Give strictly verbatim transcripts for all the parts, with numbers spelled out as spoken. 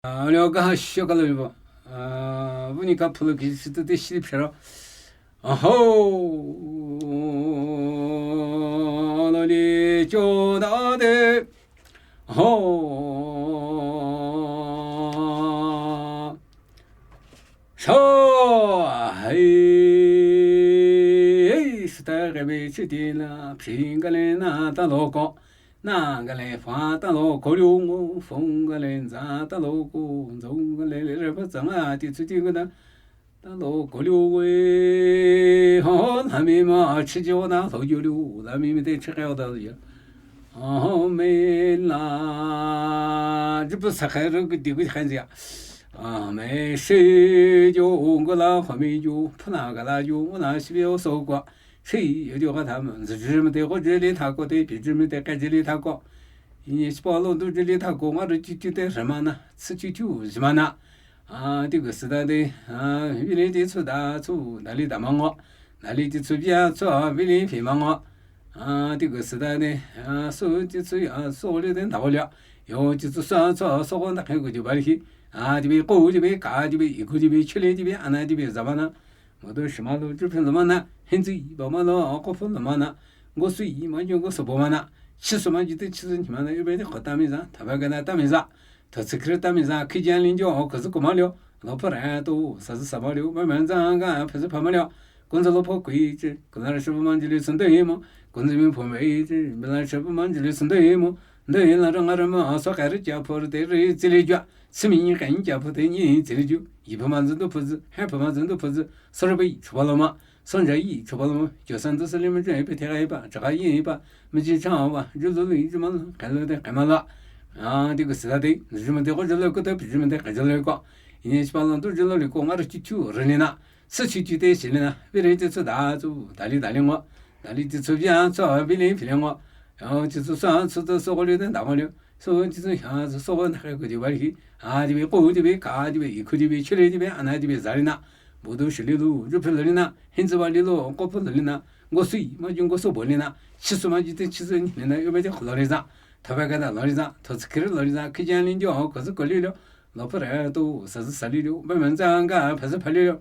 Aleo ka ha shio ka lo bo. Vuni ka phulu ki situ te shili phero. Aho. Lo li cho da de. Ho. Sho. Hai. Hai. Sita ga be chi ti la. Phi ga le na ta lo ko. Na ga le fa ta lo ko lu ngo. Fong ga le za ta lo ko. Zong ga le le re fa za nga ti chu ti ga da. Ta lo ko lu we. Ho, la mi ma chi jo da lo ju lu. La mi mi te chi ga da ya. Ho me la. Ji bu sa khai ru di gu khan ya. A me shi jo ngo la ho mi ju. Pha na ga la ju. Ngo la shi bi o so kwa. Shi yo jo ga ta ma. Zi ji mi te ko ji li ta ko te. Pi ji mi te ka ji li ta ko. Yi ni shi pa lo du ji li ta ko. Nga ru chi chi te re ma na. Chi chi chi ji ma na. A, ti gu sida de, a, vili ti chu da chu, da li da ma ngo. Da li ti chu bia chu, a, vili phi ma ngo. A, ti gu sida de, a, su ti chu, a, so li de da wo lia. Yo ti chu sa chu, so gon da kai gu ji ba li hi. A, ti bi ko ji bi ka ji bi i ku ji bi chi li ji bi a na ji bi za ba na. Mo do shi ma lo, ju phi lo ma na. Hin zi ba ma lo, a, ko phu lo ma na. Ngo sui ma ju ngo so bo ma na. Chi su ma ji te chi su ni ma na, yo be de ko ta mi za, ta ba ga na ta mi za. Tho tsi kri ta mi za, khi jan lin jo, ko zi ko ma lio. Lo pho ra to, sa zi sa ma lio, ma ma za ga, phe zi pha ma lio. Kun zi lo pho kui chi, kun la shi pho ma ji li sun de mo. Kun zi mi pho me chi, mi la shi pho ma ji li sun de mo. De la ra nga ra ma, so ka ri ja pho de ri zi li jua. Si mi ni ka ni ja pho de ni zi li ju. Yi pho ma zi du pho zi, ha pho ma zi du pho zi. So ra bi chu ba lo ma. Son ja yi, chu ba lo ma, jo san du sa li ma ju, pe te ga yi ba, cha ga yi ba, mi ji cha ba, ju lu lu yi ju ma lo, ka lo de ka ma la. A, ti gu sida de, ju ma de ko ju lo ko de, ju ma de ka ju lo ko. Yi ni shi ba lo du ju lo li ko nga ru chi chu, ri ni na. Su chi chi te shi ni na, bi ri ti chu da chu, da li da li ngo. Da li ti chu bia chu, bi li phi li ngo. A, ti chu sa, chu de so ko li de da ngo li. So, ti su ya, so, so, na, ko, di, ba, li, a, di, bi, ko, di, bi, ka, di, bi, i, ku, di, bi, chi, li, di, bi, a, na, di, bi, za, li, na. Bo, do, shi, li, lu, ju, phi, lo, li, na. Hin, zi, ba, li, lo, ko, phi, lo, li, na. Ngo, sui, ma, ju, ngo, so, bo, li, na. Chi, su, ma, ju, te, chi, su, ni, li, na. Yo, be, de, ko, lo, li, za. Tho, ba, ga, da, lo, li, za. Tho, tsi, ki, ri, lo, li, za. Ki, jan, li, jo, ko, zi, ko, li, lo. Lo, phi, re, do, sa, zi, sa, li, lo. Ba, ma, za, ga, pha, zi, pha, li, lo.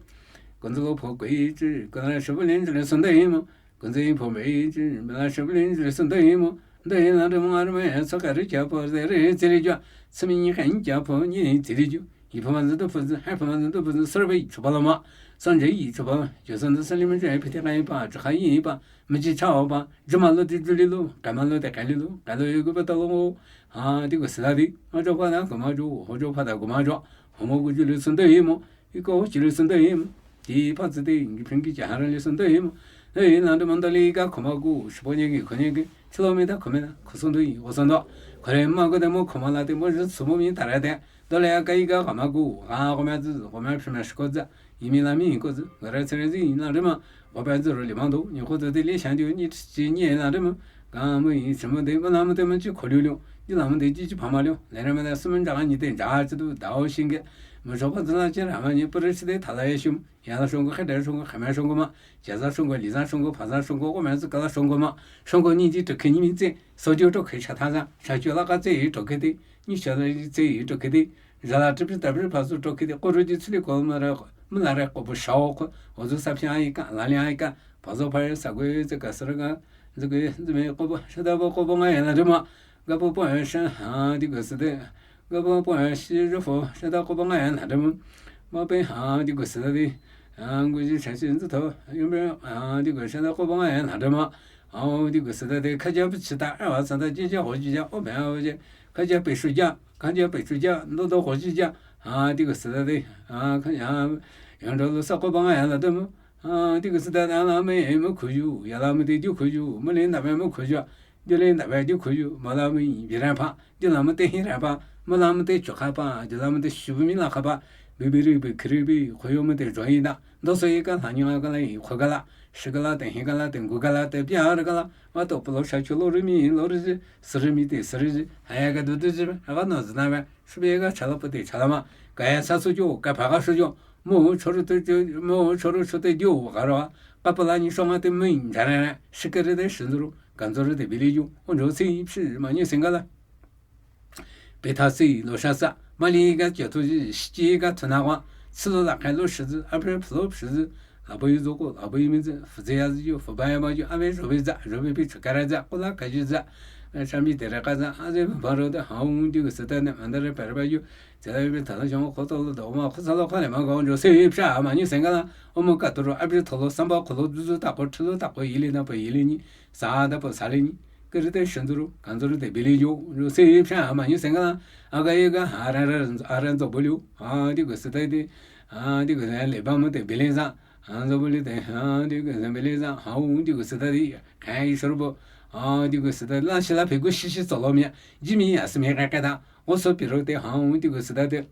Ko, zi, lo, pho, ko, i, chi, ko, na, shi, bu, li, ji, li, sun, de, i, mo. Kunzi pho mei chi, mei la shi bu lin ji li sun dei mo. Dei la de mo a de mei, so ka ri cha pho de ri zi li jua. Si mi ni kan cha pho ni zi li ju. Yi pho ma zi du pho zi, hai pho ma zi du pho zi, so bei chu ba lo ma. San ji yi chu ba, ju san de san li ma ji, pi te kai pa, cha kai yi pa. Mi ji cha o pa, ju ma lo di ju li lo, kai ma lo de kai li lo, kai lo yi gu ba ta lo. Ha, di gu si la di. Ma jo pa na ko ma ju, ho jo pa da gu ma jo. Ho mo gu ju li sun dei mo. Iko chi li sun dei mo. Ti pa zi dei, ngi phin ki cha ha li sun dei mo. Hei, na de man da li ga ko ma gu, shi po ni gi ko ni gi. Chi lo mi da ko mi da, ko sun dei, ko sun do. Ko le ma gu de mo ko ma la de mo, su mo mi ta ra de. Do le ga i ga ko ma gu, ga ko ma zi, ko ma phi ma shi ko zi. Yi mi la mi ko zi, ga ra zi re zi, na de ma. Ko pa zi ro li ma do, ni ko zi de li shan de, ni chi ni na de ma. Ga mo yi, chi mo de, mo la mo de mo chi ko liu liu. Ni la mo de chi chi pa ma liu. Le re ma da su mo ja ga ni de ja chi du, da o shin ge. Mo jo pa zi la chi ra ma ni, pu re chi de ta la ye shum. Ya la shong gu, khe de shong gu, khe me shong gu ma, ja za shong gu, li za shong gu, pa za shong gu, gu me zi ka la shong gu ma, shong gu ni ji zhe ke ni mi zi, so jiu zhe ke cha ta za, cha jiu la ga zi yi zhe ke di, ni cha la yi zi yi zhe ke di, ja la zhi pi da pi pa zu zhe ke di, gu ru ji ci li gu ma re, mi la re gu bu shao ku, o zu sa piang yi ga, la liang yi ga, pa zu pa yi sa gu yi zi ga si re ga, zi gu yi zi me gu bu, sha da bu gu bu nga yi la zhi ma, ga bu bu yi shen ha di gu si de, ga bu bu yi shi zhi fu, sha da gu bu nga yi la zhi ma, ma pe ha di gu si de di. Ang gu ji cha shi zi to, yong be, a, di gu sha da gu ba nga ya na de ma. A, di gu sa da de, ka ja bu chi da, a, wa sa da, ji ja, ho ji ja, o be, o ji. Ka ja pe shu ja, ka ja pe shu ja, do do ho ji ja. A, di gu sa da de, a, ka ja, yong do lo sa gu ba nga ya na de ma. A, di gu sa da, da la me, mo ku ju, ya la me de ju ku ju, mo le na me mo ku ju. Ju le na be ju ku ju, mo la me, bi ran pa. Ju la me te hin ran pa, mo la me te chu ka pa, ju la me te shu mi la ka pa, bi bi ri bi kri bi, ko yo me te jo yi da. Do so yi ka la, ni la ka la, yi ko ka la, shi ka la, te hin ka la, te ngu ka la, te pia ra ka la, ma to pu lo sha chu lo ri mi, lo ri ji, si ri mi te si ri ji, ha ya ka du du ji, ha ka no zi na be, shu bi ka cha lo pu te cha la ma, ka ya sa su ju, ka pa ka shu ju, mo cho ru te ju, mo cho ru shu te ju, ka ro, ka pa la ni shong a te mi, ja na na, shi ka ri te shi zu ru, ka zu ri te bi li ju, o jo si, phi, ma ni sing ka la. Pethasi lo shasa, mali ga kyo tu ji, shi ga tuna wa, silo la kai lo shi zi, abre plo shi zi, la bo yu zo ko, la bo yu mi zi, fu zi ya zi yu, fu ba ya ba yu, abe zo bi za, zo bi bi chu ka ra za, ko la ka ji za, sha mi de ra ka za, a zi ba ro de, ha un di gu se da ne, ma da re pa re ba yu, zi la yu bi ta la jong ko to lo do ma, ko sa lo ka ne ma ga un jo se pya, ma ni se ga la, o mo ka to ro, abre to lo, samba ko lo, zu zu ta ko, chu lo ta ko, yi li na pa yi li ni, sa da pa sa li ni. Kari te shanzuru, kanzuru te bili yo, yo se pya ma yo senga, aga ye ga, aran, aran zo bolyo, a di gu sita di, a di gu le ba mo te bili za, a zo bolyo te, a di gu bili za, ha u di gu sita di, kai shuru bo, a di gu sita la shi la pe gu shi shi zo lo mi, ji mi ya se mi ka ka da, o so pi ro te, ha u di gu sita de,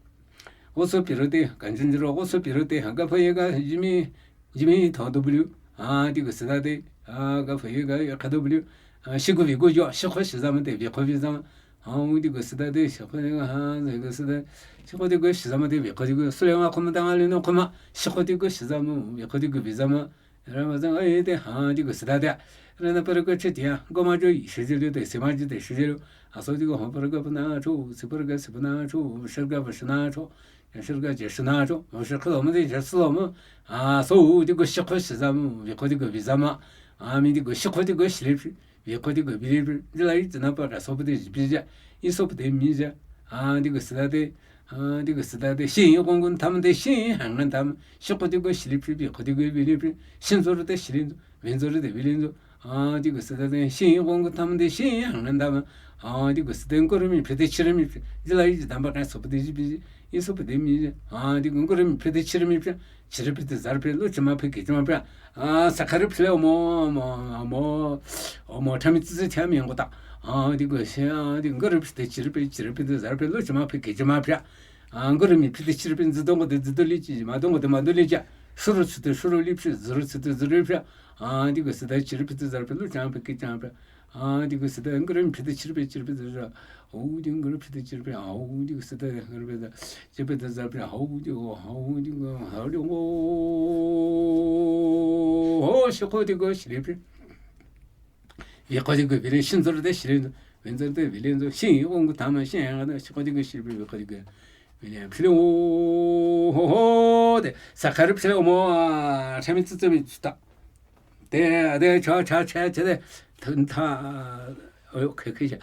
o so pi ro te, kanzuru o so pi ro te, ha ga pa ye ga, ji mi, Jimi tho do bulu, a di gu sida de, a ga fa yu ga ya ka do bulu, a shi gu vi gu yo, shi kho shi za ma de, vi kho vi za ma, a u di gu sida de, shi kho de, a zi gu sida, shi kho di gu shi za ma de, vi kho di gu, su le ma kho ma da ma le no kho ma, shi kho di gu shi za ma, vi kho di gu vi za ma, ra ma za, a ye de, a di gu sida de, ra na pa ru gu chi di ya, go ma jo yi shi ji lu de, si ma ji de shi ji lu, a so di gu ha pa ru gu pa na cho, si pa ru gu si pa na cho, shi ga pa shi na cho, Shirga je shina cho, shirga lo mo de je silo mo. A so di gu shikho shiza mo, vikho di gu viza ma. A mi di gu shikho di gu shilip, vikho di gu bilip. Di la i tina pa ka so de bi ja, i so de mi ja. A di gu sida de, a di gu sida de, shin yi gong gun tam de, shin yi han gun tam. Shikho di gu shilip, vikho di gu bilip. Shin zo de shilin, ven zo de bilin zo. A di gu sida de, shin yi gong gun tam de, shin yi han gun tam. A di gu sida de, ngoro mi phe de chiri mi phe. Di la i tina pa ka so de ji bi. Iso pede mi, a di gu ngoro mi phe de chiri mi phe, chiri phe de zar phe, lo chima phe ke chima phe. A sakari phe le omo, omo, omo, omo thami tsi tsi thami ngo ta. A di gu shi, a di ngoro phe de chiri phe, chiri phe de zar phe, lo chima phe ke chima phe. A ngoro mi phe de chiri phe, zi do ngo de zi do li chi, ma do ngo de ma do li chi. Shuru tsi de shuru li phe, zuru tsi de zuru phe. A di gu sida chiri phe de zar phe, lo chima phe ke chima phe. A di gu sida ngoro mi phe de chiri phe, chiri phe de zar. Hau di ngoro phe de chiri phe, hau di gu sida ngoro phe de, chiri phe de zar phe, hau di go, hau di go, hau di go, ho shi ko di go shili phe. Vi ko di go bile shin zor de shili, ven zor de bile zo, shin yi gong gu tam, shin yi ga de, shi ko di go shili phe, vi ko di go. Bile phe le o, ho ho de, sakari phe le omo, a, thami tsi tsi mi ta. De, de, cha, cha, cha, cha, de, tun ta, o, ke, ke, cha.